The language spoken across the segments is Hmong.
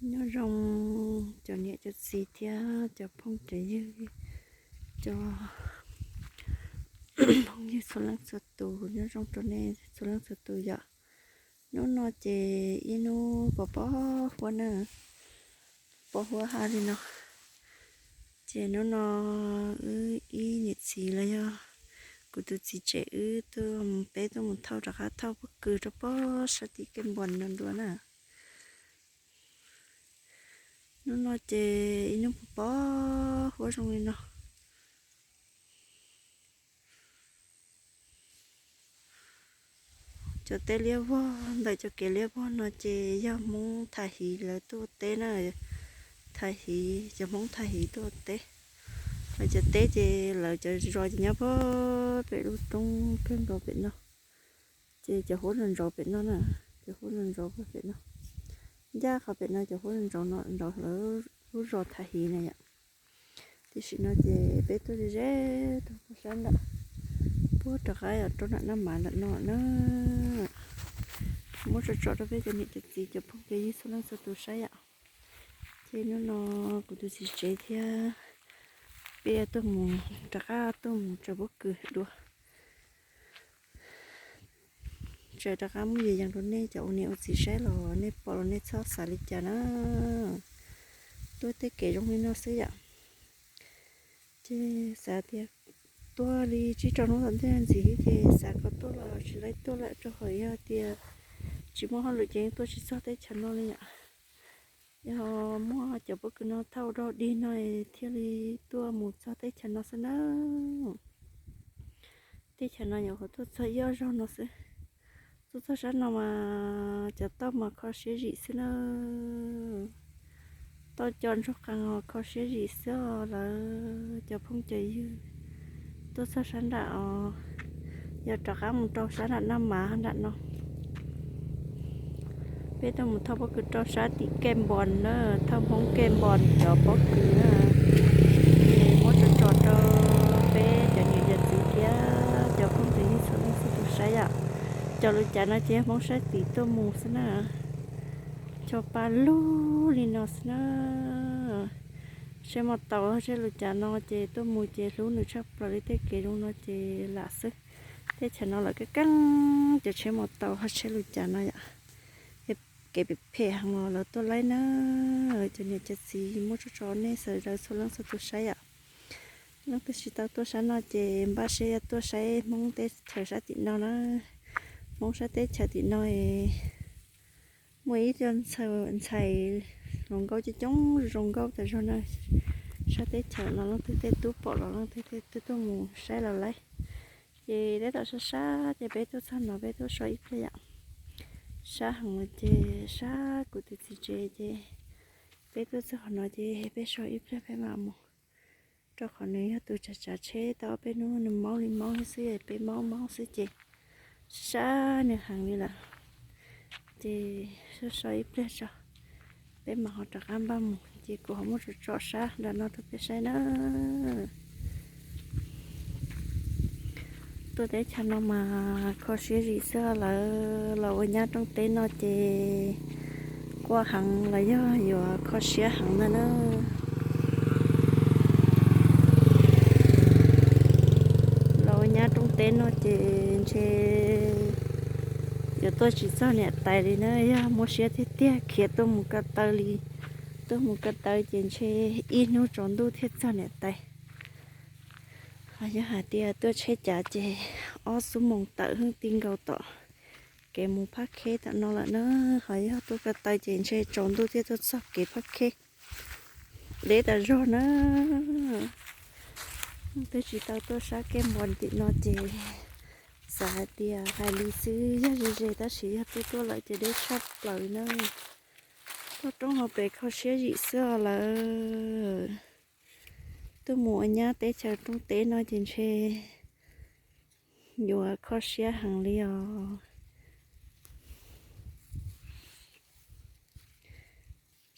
Nyob zoo cov niam cov txiv thiab cov phooj cov ywg, cov phooj ywg txhua leej txhua tus, nyob zoo rau nej txhua leej txhua tus yom. Hnub no ces ib hnub pos pos huab na, pos huab haj li no. Ces hnub no wb ib niam txiv los yog kuv tus txiv tsev wb tuaj, peb tuaj mus thauj rov qab thauj pob kws rau pem sab tim Kej Npos no dua na. Hnub no ces ib hnub pos pos huab zoo li no. Cov teb liab vog ntawm cov kev liab vog no ces yog Hmoob Thaj Hiv lawv tuaj ua teb na. Thaj Hiv, cov Hmoob Thaj Hiv tuaj ua teb. Lawv cov teb ces lawv cov zos ces nyob pem lub roob kawg nkaus pem no. Ces cov huab ntsaus ntsaus pem no na, cov huab ntsaus ntsaus pem no. Ncaj qhov pem no cov huab ntsaus ntsaus no ntsaus lawv lub zos Thaj Hiv na yom. Tiam sim no ces peb tuaj ze ze tuaj sab nram, puag rov qab rau nram Naj Mav nram no na. Muab tso tso rau peb cov niam cov txiv cov phooj cov ywg txhua leej txhua tus saib yom. Ces hnub no kuv tus txiv tsev thiab peb yuav tuaj mus, rov qab tuaj mus tsaws pob kws dua. Tsaws rov qab muab yees yees rau nej cov ua niam ua txiv saib los nej pom los nej txhob xav li cas na. Tuaj tej kev zoo li no xwb yom. Ces xav tias tuaj li tsib rau hnub tom ntej ntxiv ces xav kom tuaj los tsis laib tuaj lawm rau qhov yog tias tsis muaj hauj lwm ces yeej tuaj tsis txog teb chaws no li yom. Yog muaj cov pob kws no thauj dog dig no thiaj li tuaj mus txog teb chaws no xwb na. Teb chaws no nyuam qhuav tuaj txog ib ob zaug no xwb. Tuaj txog sab no mas cov tauj mas kho siab zim xwb na. Tauj co ntsuag qees os, kho siab zim xwb os lawv cov phooj cov ywg. Tuaj txog sab nram os, yog rov qab mus rau sab nram Naj Mav nram no. Peb tuaj mus thauj pob kws rau sab tim Kej Npos na, thauj Hmoob Kej Npos cov pob kws na. Ces muab tso tso rau peb cov niam cov txiv thiab cov phooj cov ywg txhua leej txhua tus saib yom. Cov lub cav no ces yog Hmoob sab tid tuaj mus xwb na. Cov pa lug li no xwb na. Tsheb mos taus tsheb lub cav no ces tuaj mus ces hlub nws tshaj plaws li, tej kev zoo no ces lam xwb. Teb chaws no lawv keej keej cov tsheb mos taus ho tsheb lub cav no yom. Kev phem phem heev los lawv tuaj laib na. Cov niam cov txiv muab tso tso nej sawv daws txhua leej txhua tus saib yom. Leej twg tsis tau tuaj sab no ces npaj siab yuav tuaj saib Hmoob teb chaws sab tim no na. Hmoob sab teb chaws tim no muaj ib co ntxhais hluas nkauj coob coob zoo nkauj tas zog na. Sab teb chaws no leej twg tej tub pom los leej twg tej tub tuaj mus saib los laib. Ces tab tom sab sab ces peb tuaj txog no peb tuaj so ib pliag yom. Sab heev los ces sab kuv tus txiv tsev ces peb tuaj txog qhov no ces peb so ib pliag peb mam mus. Rau qhov nws yog tus tsav tsav tsheb tau ob peb hnub nws maub li maub xwb, peb maub maub xwb ces sab nws heev li lawm. Ces so so ib pliag tso, peb mam ho rov qab npaj mus ces kuv ho muab tso tso sab nram no rau peb saib na. Tuaj teb chaws no mas kho siab zim xwb, lawv los ua nyab rooj teb no ces quaj heev los yog yuav kho siab heev ntag na. Los ua nyab rooj teb no ces ntshe yuav tuaj tsis txog niam tais li na, yog muaj siab tiag tiag khiav tuaj mus ko taw li. Tuaj mus ko taw ces ntshe ib hnub tsaus ntuj thiaj txog niam tais. Ho yog hais tias tuaj tsheb cav ces ob xuab moos tawm hwj ti nkaus tom kev mus Phab Kheb tom no lawm na. Ho yog tuaj ko taw ces ntshe tsaus ntuj thiaj tuaj txog kev Phab Kheb. Deb tas zog na. Twb tsis tau tuaj sab Kej Npos tim no ces xav hais tias hais li xwb yog ze ze tab sis yog tuaj tuaj lawm ces deb tshaj plaws na. Toj roob hauv pes kho siab zim xwb os lawm. Tuaj mus ua nyab teb chaws rooj teb no ces ntshe yuav kho siab heev li os.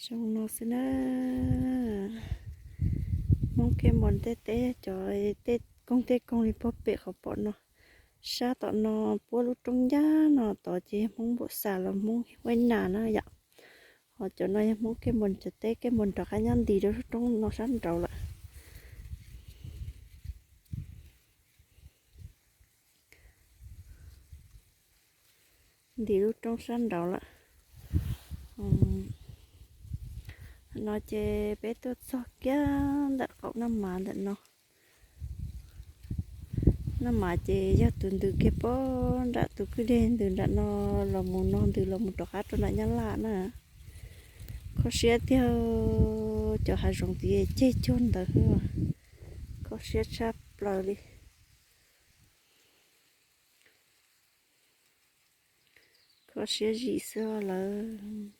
Zoo no xwb na. Hmoob Kej Npos tej teb cov tej koog tej koog li puag pem qhov pom no. Sab tom no puab lub roob ncaj no tod ces Hmoob Npaum Xas los Hmoob Huab Nas na yom. Ho cov no yog Hmoob Kej Npuas, cov teb Kej Npuas rov qab nyob nti rau lub roob no sab nraud lawm. Nti lub roob sab nraud lawm. No ces peb tuaj txog kiag ntawm qaum Naj Mav ntawm no. Naj Mav ces yog tus ntws kiag pem nram tus kwj deg ntws nram no los mus no ntws los mus rov qab rau nram Nyab Laj na. Kho siab tiag, cov hav zoov tid ceg cuag ntawd xwb, kho siab tshaj plaws li. Kho siab zim xwb lawm.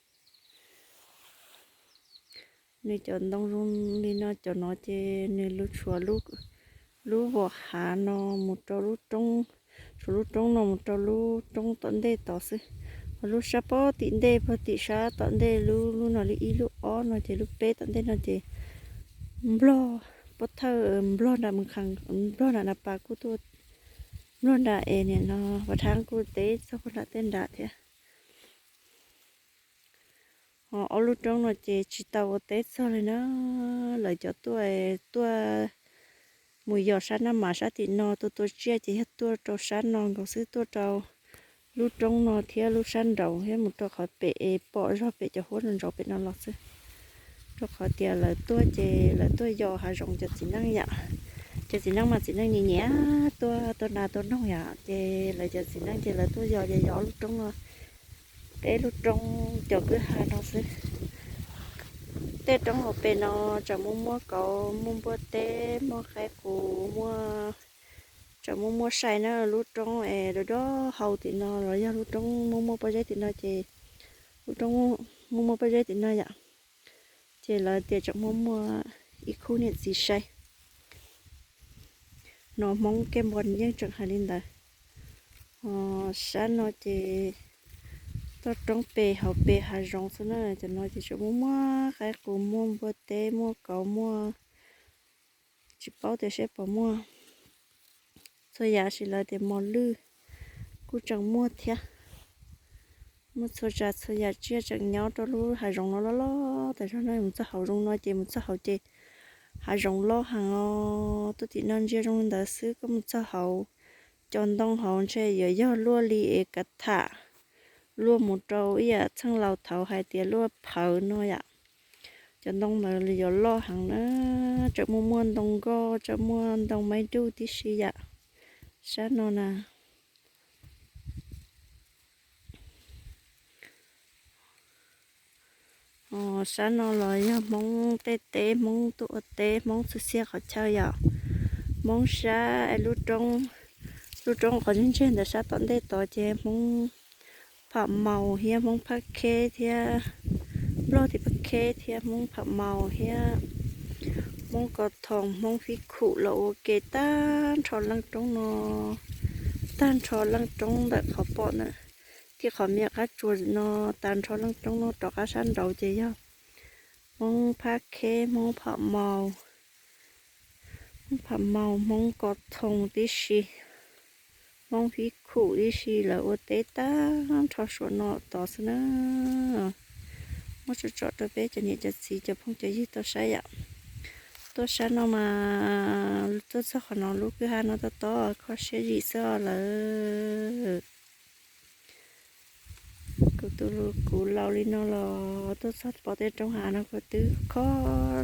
Nws cov ntoo zoo li no, cov no ces nws lub tshuav lub vom hav no mus rau lub roob, tshuav lub roob no mus rau lub roob tom ntej tod xwb. Ho lub sab pem tim ntej pem tim sab tom ntej lub, lub no li ib lub ob no ces lub peb tom ntej no ces Nplog, pov thawj Nplog nram Mws Kham, Nplog nram Nas Pas kuj tuaj, Nplog nram es niam no Vaj Thab kuj teb txog pog nram tej nram thiab. Ho ob lub roob no ces tsis tau ua teb txog li na. Lawv cov tuaj, tuaj mus yos sab Naj Mav sab tim no, tuaj tua tsiaj ces yog tuaj rau sab no nkaus xwb, tuaj rau lub roob no thiab lub sab nraud thiab mus rau qhov pem es pom zog pem cov huab nraud pem no los xwb. Rau qhov tias lawv tuaj ces lawv tuaj yos hav zoov cov txiv neej yom. Cov txiv neej mas txiv neej nyiam nyiam tuaj tua nas tua noog yom, ces lawv cov txiv neej ces lawv tuaj yos ces yos lub roob no, peb lub roob cov kwj ha no xwb. Tej roob hauv pes no tseem muaj muaj kauv, muaj npua teb, muaj qaib qus, muaj, tseem muaj muaj sai na. Lub roob es dob dob hau tim no los yog lub roob muaj muaj pob zeb tim no ces, lub roob muaj muaj pob zeb tim no yom, ces lawv tias tseem muaj muaj ib khub niam txiv sai. No Hmoob Kej Npuas yeej tseem hais li ntawd. Sab no ces toj roob pes hauv pes hav zoov xwb na, cov no ces tseem muaj muaj qaib qus, muaj npua teb, muaj kauv, muaj tsis paub tias seb puas muaj txhua yam, sis lawv tias mos lwj kuj tseem muaj thiab. Muaj txhua tsav txhua yam tsiaj tseem nyob rau lub hav zoov no loj loj tas zog no. Mus txog hauv zoov no ces, mus txog hauv ces hav zoov loj heev os. Tuaj tim no ntsia zoo li ntawd xwb, koj mus txog hauv cov ntoo hauv ntshe yuav yog luaj li es kav tham, luaj mus rau ib yam txheej laus thaud hais tias luaj phawv no yom. Cov ntoo ntawd yuav loj heev na, tseem muaj muaj ntoo nkoj, tseem muaj ntoo maib duj tib si yom. Sab no na, sab no los yog Hmoob tej teb, Hmoob tuaj ua teb, Hmoob txhua txhia qhov chaw yom. Hmoob sab lub roob, lub roob qhov ntseg ntseg ntawd sab tom ntej tod ces Hmoob Pham Maus thiab Hmoob Phaj Kheb thiab, Nplog tim Phaj Kheb thiab Hmoob Pham Maus thiab Hmoob Kos Thoom, Hmoob Fib Khum los ua ke tag nrho leej roob no, tag nrho leej roob ntawm qhov pom na, thiab qhov me nyuam qab tsuas no, tag nrho leej roob no rov qab sab nraud ces yog Hmoob Phaj Kheb, Hmoob Pham Maus, Hmoob Pham Maus, Hmoob Kos Thoom tib si, Hmoob Fib Khum tib si, lawv ua teb tag nrho suav no tod xwb na. Muab tso tsom rau peb cov niam cov txiv cov phooj cov ywg tau saib yom. Tuaj sab no mas tuaj txog qhov no lub kwj ha no tob tob kho siab zim xwb os lawm. Kuv tus, kuv laus li no los tuaj txog pom tej roob hav no kuv twb kho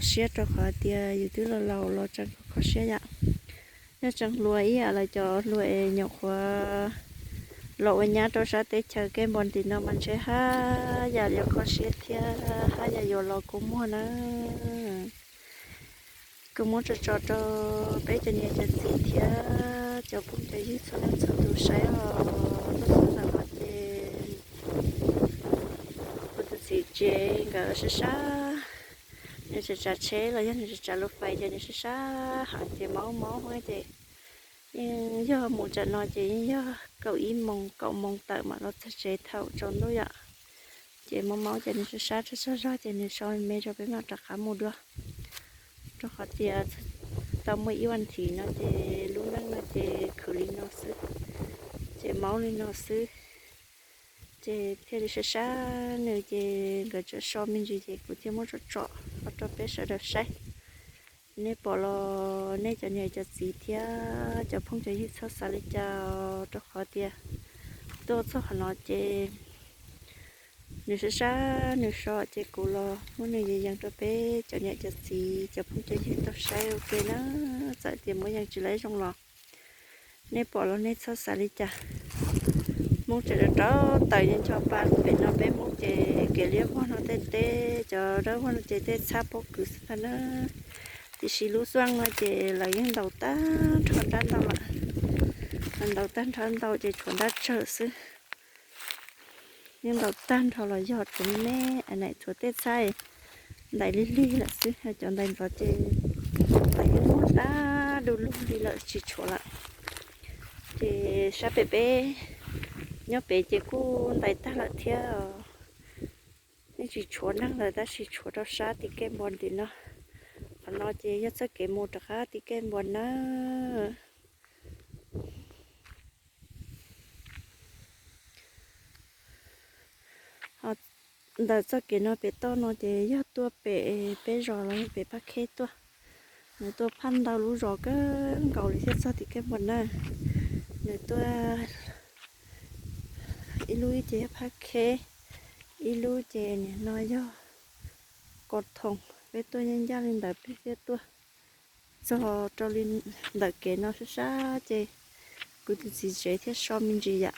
siab rau qhov tias yus twb laus laus los tseem kho siab yom. Yog tseem hluas ib yam lawv cov hluas es nyuam qhuav los ua nyab rau sab teb chaws Kej Npuas tim no mas ntshe haj yam yuav kho siab thiab haj yam yuav los kua muag na. Kuv muab tso tso rau peb cov niam cov txiv thiab cov phooj cov ywg txhua leej txhua tus saib os. Tuaj txog ntawm no ces kuv tus txiv tsev nkawd sab sab, nws tsav tsav tsheb los yog nws tsav tsav lub fais ces nws sab sab heev ces maub maub ces yeej yog mus tsam no ces yeej yog kaum ib moos kaum moos tawm mam los txog tsev thaum tsaus ntuj yom. Ces maub maub ces nws sab sab tsaug tsaug zog ces nws so me rau peb mam rov qab mus dua. Rau qhov tias tau muaj ib vas thiv no ces lub neej no ces khwv li no xwb, ces maub li no xwb. Ces thiaj li sab sab nws ces nkawd tseem so me ntsis ces kuv thiaj muab tsom tsom los rau peb sawv daws saib. Nej pom los nej cov niam cov txiv thiab cov phooj cov ywg txhob xav li cas, rau qhov tias tuaj txog qhov no ces nws sab sab nws so ces kuv los muab nws yees yees rau peb cov niam cov txiv cov phooj cov ywg tau saib ua ke na. Txawm tias muab yees tsis laib zoo los nej pom los nej txhob xav li cas. Hmoob tseem rau rau taws ncho pa pem no, peb Hmoob ces kev liab vog no tej teb, cov dawb vog no ces tej txhab pob kws xwb ntag na. Tiam sis lub xuaj no ces lawv yeej ntaus tag nrho nrab ntau lawm. Ntaus tag nrho ntau ces tshuav nrab tsawg xwb. Yeej ntaus tag nrho los yog tshuav me me, tshuav tej txhab ntais lig lig lawm xwb, cov ntais ntxov ces ntais yeej muag tag du lug li lawm tsis tshuav lawm. Ces sab pem peb nyob pem ces kuj ntais tag lawm thiab. Yeej tsis tshuav neeg lawm tab sis tshuav rau sab tim Kej Npua tim no. Qhov no ces yog txoj kev mus rov qab tim Kej Npua na. Ho ntawm txoj kev no pem toj no ces yog tuaj pem peb zos los yog pem Phab Kheb tuaj. Nws tuaj phaj ntau lub zos kawg nkaus li thiaj txog tim Kej Npua na. Nws tuaj ib lub ces yog Phab Kheb, ib lub ces nim no yog Kos Thoom. Peb tuaj ncaj ncaj li ntawd peb thiaj tuaj txog rau li ntawm kev no sab sab ces kuv tus txiv tsev thiaj so me ntsis yam.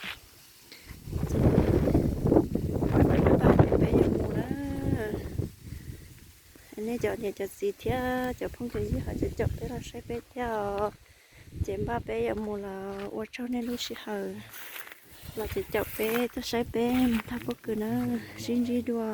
Peb yuav mus na. Nej cov niam cov txiv thiab cov phooj cov ywg ho caum caum peb los saib peb thiab os. Ces npaj peb yuav mus los ua tsaug nej lub sij hawm los caum caum peb tuaj saib peb mus thaj pob kws na. Sib ntsib dua.